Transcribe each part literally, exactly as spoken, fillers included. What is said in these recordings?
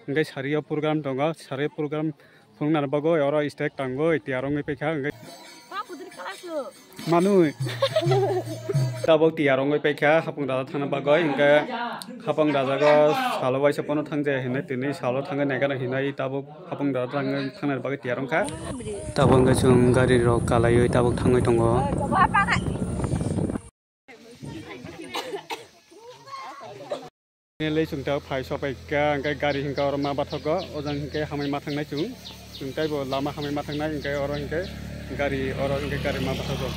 Hingke sari o program tongo, sari o program phunuknani bagwi oro stage tangwi tiyar wngwi paikha, hingke manwi. Tabuk tiyar wngwi paikha hapung raja thangna bagwi, hingke hapung rajago salo waisa pono thangje hinwi tini salo thangwi naikha hinwi tabuk hapung raja thang-, thangnani bagwi tiyar wngkha. Tabuk hingke chwng gari rok kalaiwi tabuk thangwi tongo. Nele chwng tabuk phai sopaikha, hingke gari hingke oro ma bathogo, o jang hingke hamwi ma thangnai chwng. Chwng teibo lama hamwi ma thangnai, hingke oro hingke gari, oro hingke gari ma bathogo.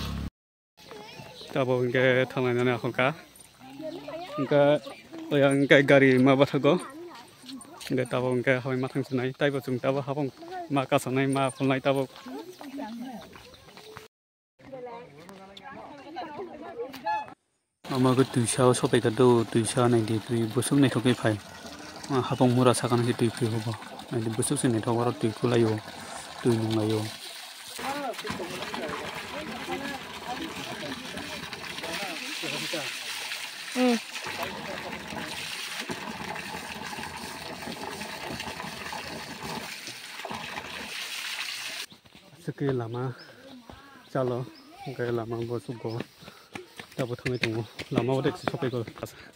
Tabuk hingke thanglainani akhulka. Hingke oya hingke gari ma bathogo. Hingke tabuk hingke hamwi ma thangsinai, teibo chwng tabuk hapung ma kasanai, ma khulnai tabuk. Omo khe twisa o sopaikha do, twisa naidi twi bwswk naithok khe phai. Ah, hapung mura sakano se twi phai hubo. Naidi bwswk se naithok oro twi kwlaio, twi nunglaio. Hmm. Aswk khe lama chalo, hwnkhe lama bo chugo tabuk thangwi tongo, lama o de sopaikha.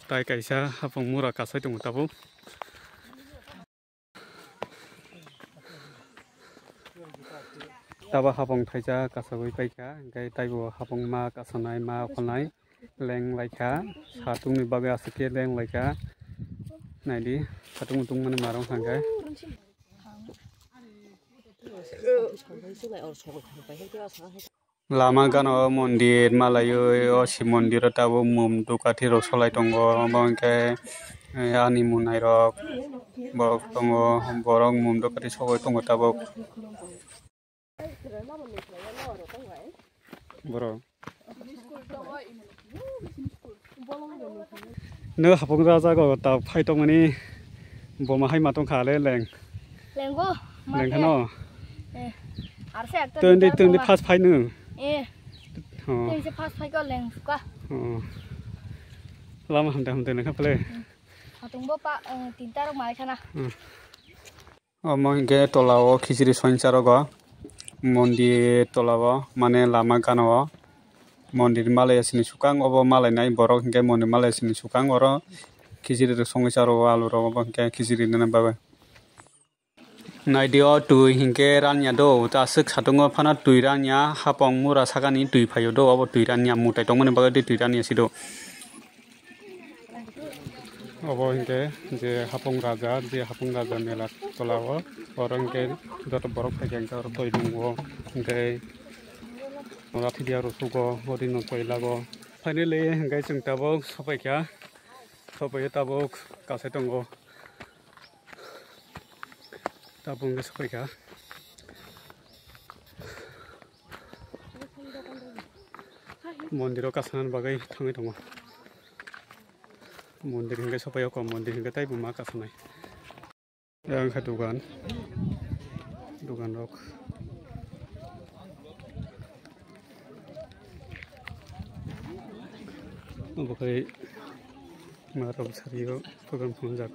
Tai kaisa hapung mura kasai tongo tabuk. Tabuk hapung thaisa kasagwi paikha, hwnkhe taibo hapung ma kasanai ma phalnai. Leng laikha, satung ni bagwi aswk khe leng laikha. Naidi, satung mutung mani marung thangkhe. Lama gana o mondir malaiwi, o Shiv mondir o tabuk mum dhupkathi rok solai tongo, omo hwnkhe, eh, ani mwnairok borok tongo, borok mum dhupkathi sogwi tongo tabuk. Borok. Nwng hapung raja go ta phai tongmani boma hai ma tongkha le leng. Lenggo, ma Leng khe. Kheno. Eh, arse ekta Twenty, lenggo twenty ma. First phai nwng. Eh. Oh. Twenty first phai ko leng suka. Oh. Lama hamte hamte nangkha pale. Hatung bo pa, eh, tinta rok mai khana. Hmm. Omo hinkhe tola o khichiri songcha rogo, mondir tola o, mane lama gana o, mondir malai ya sini swkang, obo malai nai borok hinkhe mondir malai ya sini swkang, oro khichiri rok songwi cha rogo, alu rogo, obo hinkhe khichiri nana bagwi. Naidi o twi hinkhe ranya do, ta aswk satung o phano twi ranya, hapong mura sakani twi phaio do, obo twi ranya mutai tongmani bagwi twi ranya si do. Obo hinkhe je hapung raja, je hapung raja mela tola o, oro hinkhe joto borok phaikha hinkhe oro twi nungo, hinkhe lathi diya rw sugo, ori no twi lago. Finally hinkhe chwng tabuk sopaikha, sopaiyo tabuk kasai tongo, tabuk hinkhe sopaikha. Mondiro kasanani bagwi thangwi tongo. Mondir hinkhe sopaio kom, mondir hinkhe taibo ma kasanai. Yang kha dugan, dugan rok. Obo khai ma rok sario program phunukjak.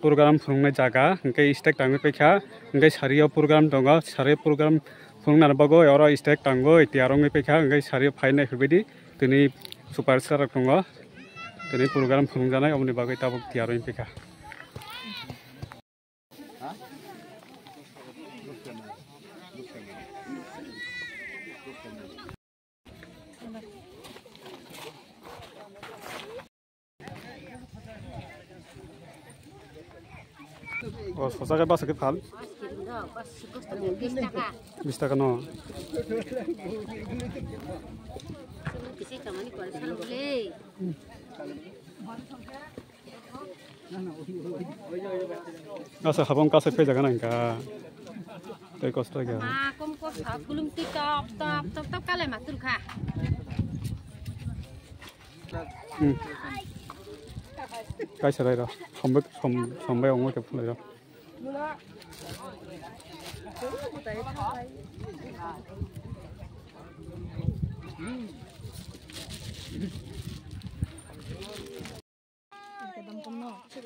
Program phunuknai jaga, hinkhe stage tangwi paikha, hinkhe sario program tongo, sario program phunuknani bagwi oro stage tangwi tiyar wngwi paikha, hinkhe sario phai naiphaidi tini superstar rok tongo, tini program phunukjaknai oboni bagwi tabuk tiyar wngwi paikha. O, sosa khe basa khe phal? Bis taka no. Asa habong kasai phai jaga nang ka. Tei kosto khe. Ma kom kosto, kulum ti top, top, top, top, kale matur kha. Hmm. Kaisa rai ro. Sombai, som-, sombai ongoi khe phunai ro.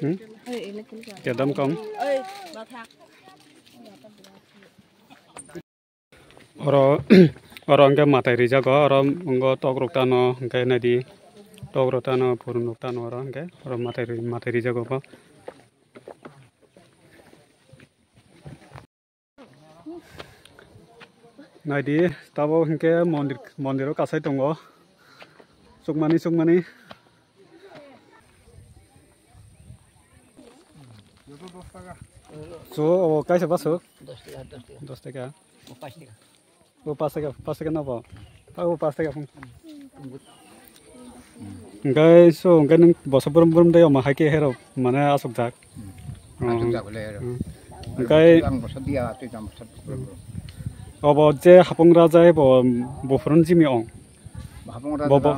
Hmm? Kedam kong. Oro, oro hwnkhe mwtai rijago, oro wngkha tok rok tano, hwnkhe naidi, tok rok tano, purun rok tano, oro hwnkhe oro mwtai ri-, mwtai rijago bo. Naidi, tabuk hwnkhe mondir, mondiro kasai tongo, chukmani, chukmani. So, o kaisa basuk? Dos taka, dos taka. Dos taka. O pash taka. O pash taka, pash taka na bo? O pash taka phung. Hwnkhe so, hwnkhe nwng boso brum brum de omo hai khe hero mane asuk jak. Asuk jak le hero. Hmm. Hwnkhe ang boso dia, twi jang boso brum brum. Obo je hapung raja bo buphurun jimi ong. Hapung raja bo, bo.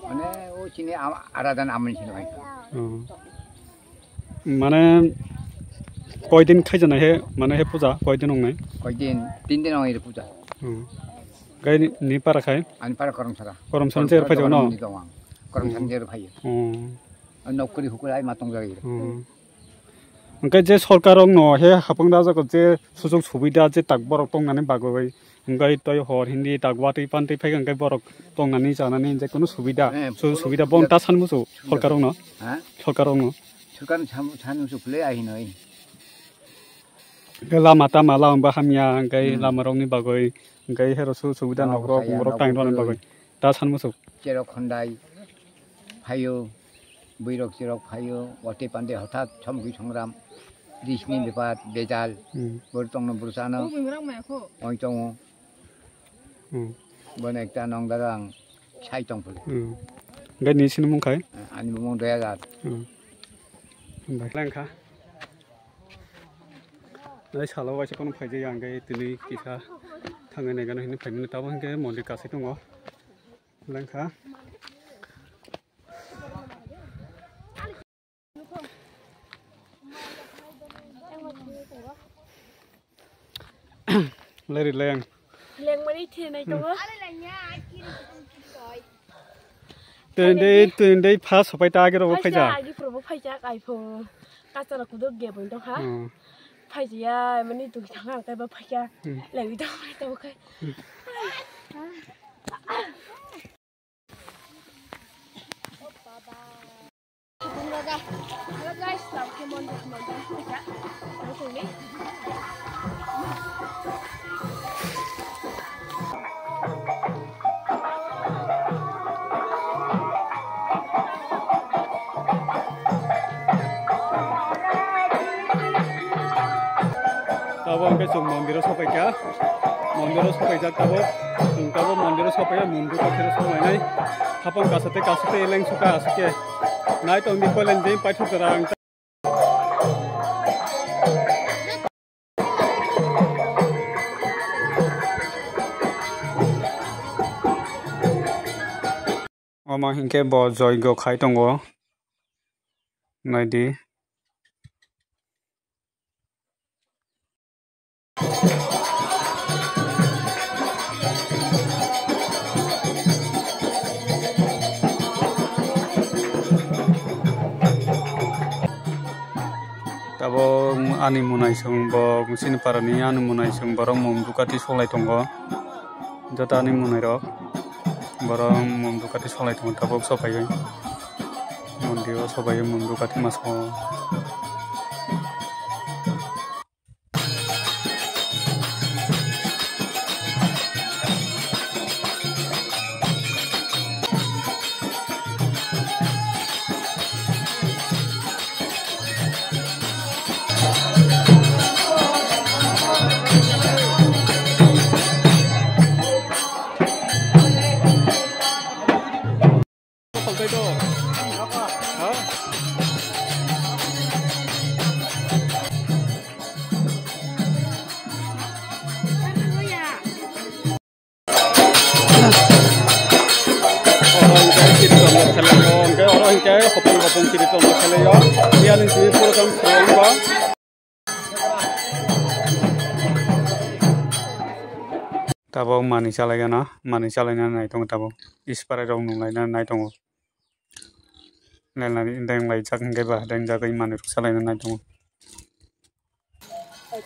Mane o chini am-, aradan amin chini hai. Hmm. Mane, koidin khaijanai he, mane he puja, koidin wngnai? Koidin, tin din wngnai puja. Hmm. Gai ni, ni para khai? Ani para Koromsara. Koromsara ni cher phai Koromsara no? Ni dong ang. Koromsara ni cher phai. Hmm. Nokri hukuri ai matong jai. Hmm. Hwnkhe je sorkar rok no he hapang raja ko je sujog subida je tak borok tongnani bagwi Hwnkhe tei hor hindi tak watwi pantwi phaikha hwnkhe borok tongnani chanani je kunu subida, eh, su-, subida bo ta san musu sorkar rokno? Ha? Sorkar rokno? Sorkar ni san, san musu phulai ahinoi. Hwnkhe lama tama lama bo hamya hwnkhe, hmm, lama rokni bagwi hwnkhe hero su-, subida lama nok rok bo chaya, borok nok tang rokni bagwi ta san musu. Cherok khondai phaio, bwrwi rok cherok phaio, watwi pantwi hothat somgwi songram, risni bepar, bejal, hmm, bwrwi tongno bwrwi chano, oi tongo. Hmm. Bono ekta nong daga ang sai tong phuru. Hmm. Hwnkhe nini sini mung khai? Ani bumung Doyadar. Hmm. Bai lengkha. Nai salo waisa kono phaijak ya hwnkhe tini kisa thangwi naigano hinwi phaimani tabo hwnkhe mondir kasai tongo. Lengkha. Leri leng. Lengmani thinai tongo. Tundei, tundei pha sopai ta age robo phaija. Agi probo phaija kaipho. Kachara kudo gebon tongkha. Hmm. Phaija ya mani tu thanga kai ba phaija. Hmm. Lewi tong mai tong kai. Hmm. Tabuk hwnkhe chwng mondiro sopaikha, mondiro sopaijak tabuk, chwng tabuk mondiro sopaio mundu kathiro songlainai, hapang kasate kasate eleng suka aswkhe nai tongdi koilen jeng paithak jora ang. Omo hinkhe bo joigo khai tongo. Naidi. Tabuk ani mwnaisong bo chini parani ani mwnaisong borok mum dukati solai tongo. Joto ani mwnairok borok mum dukati solai tongo tabuk sopaiwi. Mondiyo sopaiwi mum dukati masa o. Oro hwnkhe kiritom rok khelaio, hwnkhe oro hwnkhe hopong hopong kiritom rok khelaio. Phiya nwng tini program srong ba. Tabuk manwi chalaigana, manwi chalaina nai tongo tabuk. Isprai rok nunglaina nai tongo. Lailai, deng lai jak hingke ba, deng jagwi manwi rok salaina nai tongo.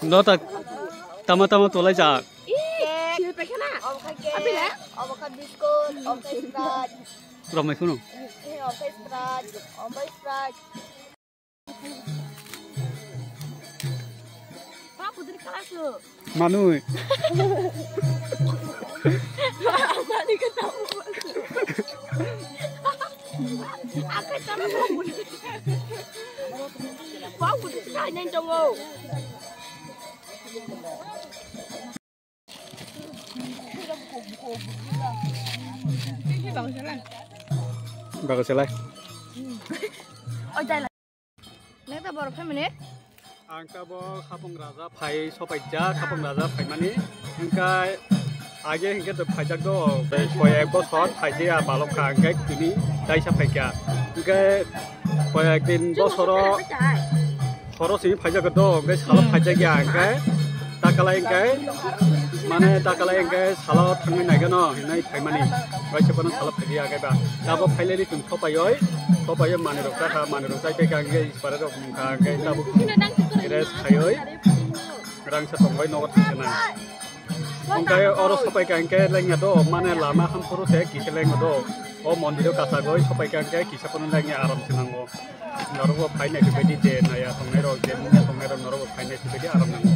Lota, tama tama tolai jak. Obo kha biskut, obo kha Sprite. Romai khunu. Obo kha Sprite, obo kha Sprite. Manui. Bago selai. Neta borok family. Ang tabok Hapung Raja phai sopaijak, Hapung Raja phaimani hingkai age hingke to phaijak do, tei koi ek bosor phaijaya balok kha, hingke tini daisa phaikha, hingke koi ek din bosoro horo simi phaijak do, hingke salo phaijakya, hingke takalai hingke mane takalai hingke salo thangwi naigano hinwi phaimani, waisa phano salo phaijaya khe ba tabok phaileni chwng sopaioi, sopaioi manwi rok chakha, manwi rok chai paikha, hingke Pare rok mungkha hingke tabuk rest khaioi rangsa tongbai nogo thangkhe nai. Hingke oro sopaikha hingke lengya do, mane lama hamphuru se kisa lengya do. O mondiro kasagoi sopaikha hingke kisa phano lengya aram se nango. Norokbo phainai khe baidi je naya tongnai rok, je mungya tongnai rok norokbo phainai khe baidi aram nango.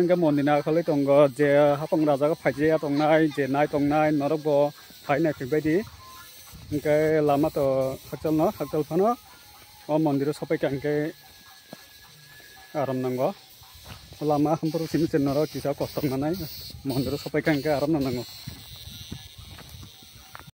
Hingke mondino akhorlwi tongo, je Hapung Raja o phaijaya tongnai, je nai tongnai, norokbo phai naithok baidi. Hingke lama to hakchalno, hakchal phano o mondiro sopaikha hingke aram nango. Lama hamphuru simi se norok kisa kosto manai, mondiro sopaikha hingke aram no nango.